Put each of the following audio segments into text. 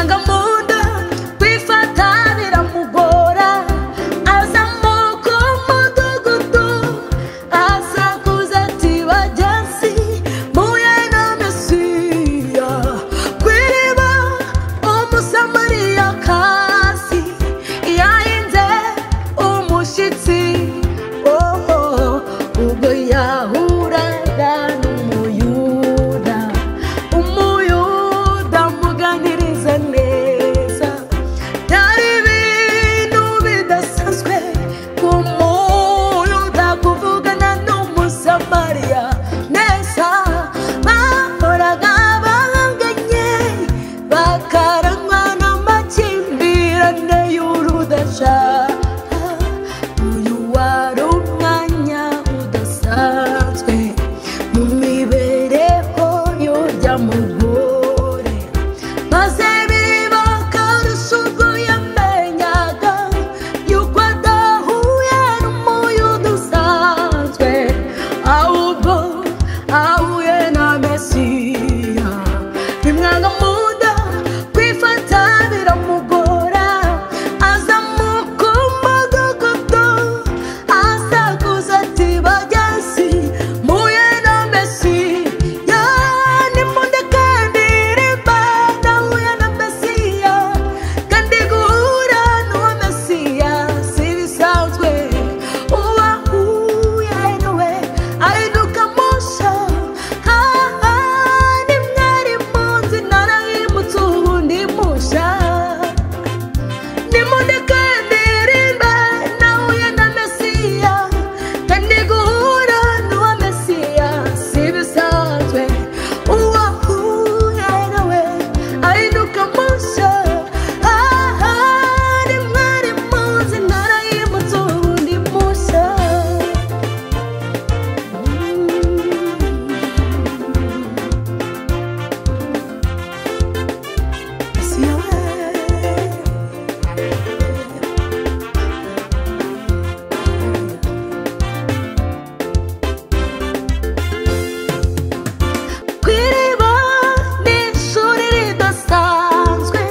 Bimwanga mu nda kwifata biramugora, azamuka umudugudu asakuza ati bagenzi mpuye na Mesiya. Ku iriba Umusamariyakazi yahinze umushyitsi, oh, ubwo yahuraga n'Umuyuda, Umuyuda amuganiriza neza. Byari ibintu bidasanzwe ku Muyuda kuvugana n'Umusamariya neza. Bahoraga bahanganye, bakarangwa n'amakimbirane y'urudashaka. Uyu wari umwanya udasanzwe mu mibereho y'urya mugore, maze biba akarusho ubwo yamenyaga yuko adahuye n'Umuyuda usanzwe, ahubwo ahuye na Mesiya. Bimwanga mu nda kwifata biramugora, azamuka umudugudu asakuza ati bagenzi mpuye na Mesiya, nimundeke ndirimbe nahuye na Mesiya. Kandi guhura n'uwo Mesiya si ibisanzwe, uwahuye nawe ahinduka mushya. Nimwari munzi narahimutse ubu ndi mushya. Nimundeke ndirimbe nahuye na Mesiya, kandi guhura n'uwo Mesiya si ibisanzwe, uwahuye nawe ahinduka mushya. Nimwari munzi narahimutse ubu ndi mushya. Mesiya we. Ku iriba ni ishuri ridasanzwe,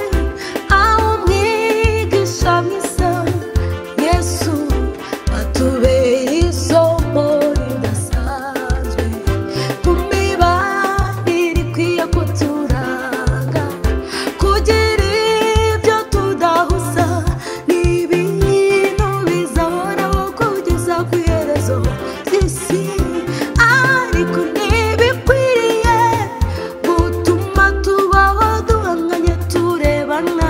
aho umwigisha mwiza Yesu atubera isomo ridasanzwe ku mibanire ikwiye kuturanga. Kugira ibyo tudahuza ni ibintu bizahoraho kugeza ku iherezo ry'isi, ariko ntibikwiriye gutuma tubaho duhanganye turebana